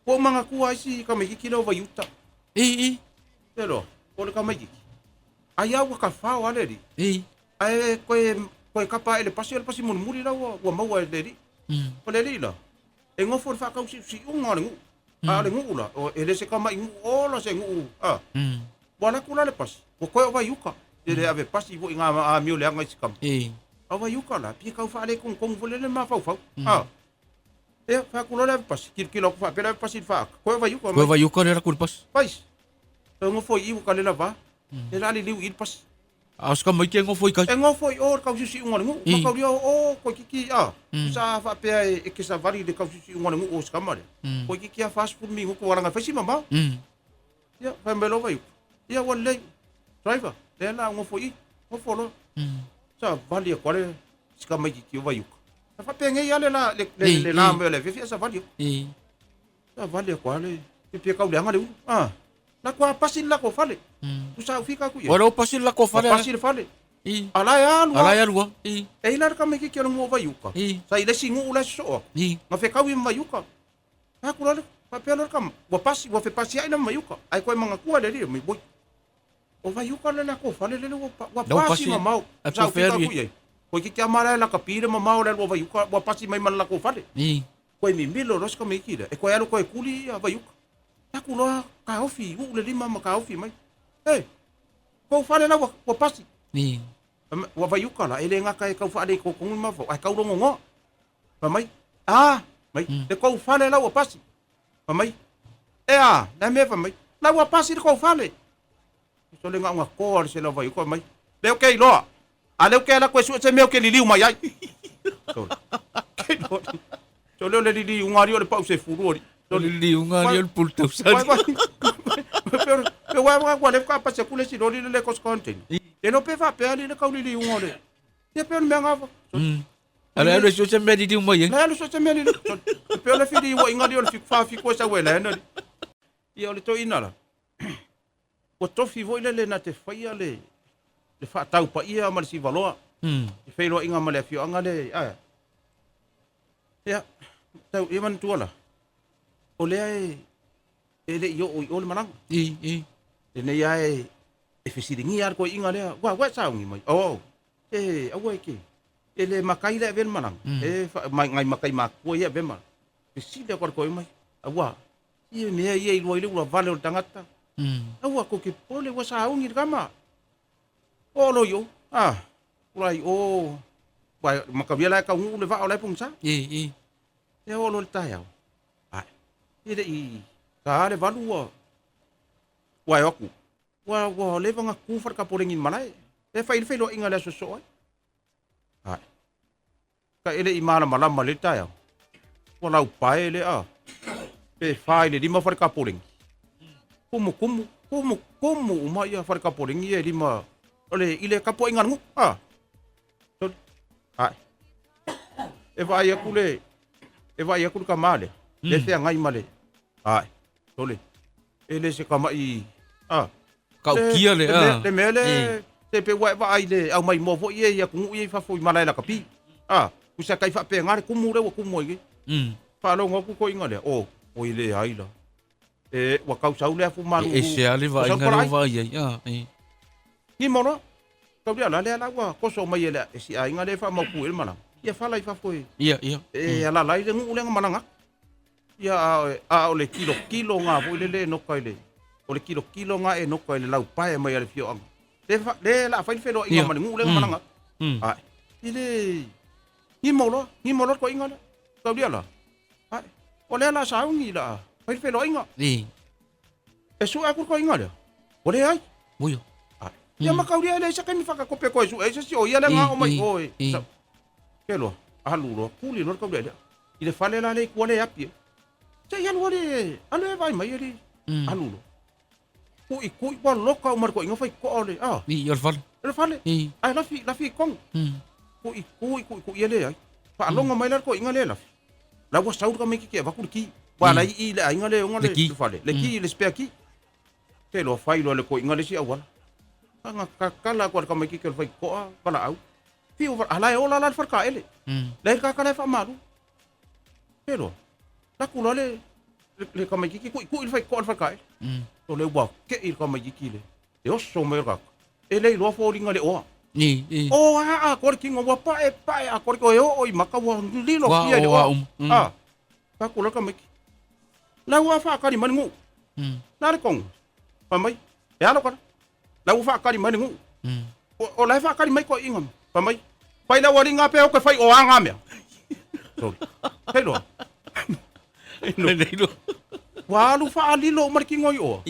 Ua ou manatua ai si tamaititi lea o Vaiuta. I, i. Te iloa, o le tamaititi. Ai a ua tafao lava le alii. I. Ae toe, toe tapa ae i le pasi, o le pasi mulimuli la ua, ua maua e le alii. O le alii la, e nofo i le faatausiusiuga o le nuu. A o le nuu la, o, e le se tamai nuu ola se nuu, a. Ua alu atu la le pasi, ua toe o Vaiuta. E le ave pasi foi i na amio leaga i si tama. I. A o Vaiuta la, pei e tau faaletonutonu foi lele le mafaufau. A. Ia, fai atu loa le ave pasi, tilotilo atu faapea le ave pasi i le faata. Koe o Vaiuka. Koe o Vaiuka lea latou i le pasi. Pais. Toe nofo i i ua kale lava. E la liliu i le pasi. A o se tamaiti e nofo i tai. E nofo i o le tausiusiuga o le nuu. Ma kaulia o o koe kiki a. Sa faapea e ke savali i le tausiusiuga o le nuu o se tama lea. Koe kiki a 40 minutu aua leaga e fai si mamao. Ia, fai mai loa Vaiuka. Ia ua lelei. Driver, lea la nofo i i. Nofo loa. Savali atu lava le si tamaititi o Vaiuka. Sa faapenei lava le la le le le la mai o le afiafi ae savali atu. Savali atu lava le pei e tau leaga le ulu. A, latou a pasi le latou fale. Tusa au fika atu i ai. Ua le pasi le latou fale. Ua pasi le fale. A la e alu A la e alu lava. E i ai la le tamaititi o le nuu o Vaiuka. Sa i le isi nuu la e sosoo atu. Na fetaui ma Vaiuka. Fai atu loa le, faapea loa le tama, ua pasi, ua fepasiai la ma Vaiuka. Ae toe manatua le alii mai, oi, o Vaiuka le latou fale lele ua, ua pasi mamao. Sa ou fika atu i ai, toeitiiti lava malae lakapi le mamao o le alu a Vaiuka, ua pasi mai ma le latou fale. Toe mimilo loa si tamaiti lea, e toe alu toe tuli ia Vaiuka. Fai atu loa taofi, uu le lima ma taofi mai. Ei, tou fale la ua, ua pasi. Ua Vaiuka la, e le gata e tau faaletotonu le mafaufau, ae tau logonoa. Fai mai, a, mai, le tou fale la ua pasi. Fai mai, e a, le a mea fai mai, la ua pasi le tou fale. Sole na ona toa le sela vai, fai mai, lea ou te iloa, a lea ou te alu atu e sue se mea ou te liliu mai ai. Sole, ke iloa. Sole o le liliuga alii o le pau sefulu alii. O le liliuga alii o le pulu tausani. Pe ua ua le ka pasi atu le isi loli le le kosa container. E lo pe faapea alii le kau liliuga o le. Ia pe o le mea ngava. A le alu e sue se mea liliu mai ai. Le alu sue se mea liliu. E pei o le feliuaiga alii o le 47 e sau e laina alii. Ia o le toeaina la, ua tofi foi lele na te faia le le faataupaia ma le sivaloa i feiloaiga ma le afioaga lea ae. Ia, tau ia manatua la, o lea e e le i oo i o le malaga. I, i. Lenei lava e e fesiligia lava le toeaina lea, ua ua e sauni mai. Oh, e aua e ke, e le makai le ave le malaga. E fa, mai, ngai makai matutua ia ave malaga. Fesili atu a le toeaina mai, aua, ia mea ia i lua i le ula vale o le tagata. Aua kou te popole ua sauni le tama. Oo loa i o, ah, ula i o, ua mataulia la e taunuu le vaa o la e pogisa. I, i. Ia oo loa i le taeao, ae, e le i ta le 8 ua, ua e o atu, ua, ua leva ona tu falekapoleni i le malae. E fai le feiloaiga i le aso sosoo ai. Ae, ka e le i malamalama le taeao, ua laupae le a, pe 4 i le 5 falekapoleni. Tumu, tumu, tumu, tumu uma ia falekapoleni ia e lima, o le, i le tapuaiga a le nuu. A, sorry. Ae, e vaai atu le, e vaai atu le tama lea, le feagai ma le, ae, sole, e le se tama'i, a. Kaukia le, a. Le mea le, se pe ua e vaai le aumai moa foi ia i atunuu ia i fafo i malae lakapi. A, usa kai faapena le tumu lea ua tumu ai nei. Faalogo atu toeaiina lea, o, oi leai la. E, ua tau sau le afu malulu. E ese lava le vaaiga lea ua vaai ai. A, e. Gimo loa. Tau lea la, lea la ua koso mai e le e si aiga lea e faamautu i ai le malaga. Ia fala i fafo e. Ia, ia. E alala ai le nuu lea na malaga atu. Ia, a, a o le tilotilo nga foi lele e noka i le, o le tilotilo nga e noka i le laupae mai a le afioaga. Le, fa, le la fai le feloaiga ma le nuu lea na malaga atu. Ae, i le, gimo loa, gimo loa le toeaina lea. Tau lea la, ae, o lea la sauni la fai le feloaiga. E sue atu le toeaina lea, ua leai. Ui. Ae, ia ma kaulia e leai se taimi whakakope koe sue ai se si o ia lea ngā o mai o e. Ke loa, alu loa, kuli loa le kaulia lea. I le fale la le i tua le api e. Se i alu ale, alu e vaai mai ali, alu loa. Kui kui ua loka uma le toeaina fai toa o le, a. I, o le fale. O le fale. Ae lafi, lafi i tonu. Kui kui kui kui e leai. Faalogo mai la le toeaina lea e lafi. La ua sau le tamaititi e avatu le ki. Ua ala i i le aiga lea e ona le fale. Le ki, le spare key. Te iloa fai loa e le toeaina le isi auala. Aga tatala atu a le tamaititi o le faitotoa valaau. Fiu a la e ola la le faletaele. La e kakala e faamalu. Te iloa. Laku loa le. Le tamaititi kuʻikuʻi le faitotoa i le faletaele. O le ua teʻi le tamaititi i le oso mai o le tagata, e le iloa foliga le oa. O a atoa le tino ua paepae atoa le tino e oo i maka ua lilo fia i le oa. A, fai atu loa le tamaiti, La ua faatali mai le nuu. La le tonu? Fai mai, E a lau tala? La ua faatali mai le nuu. O la e faatali mai toeaiina. Fai mai, Fai lau alii pe o te fai o a ngā mea. Sorry. Hei loa. Hei loa. Ua alu faalilo uma le tino i oa.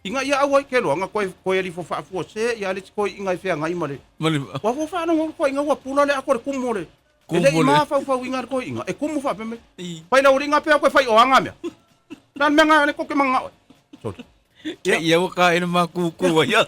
Ina ia aua ai ke loa na koe koe ali fo faafua se ia le koe inga i feagai ma le. Ma le. Ua fo faalogo le toeaiina ua pula le ato le kumu o le. E le i mafaufauina le toeaiina e kumu faapea mai. Fai lau alii pe o te fai o a ngā mea. Na le mea ngā le koke manga oe. Sorry. Ia ua ka ina makuku ai.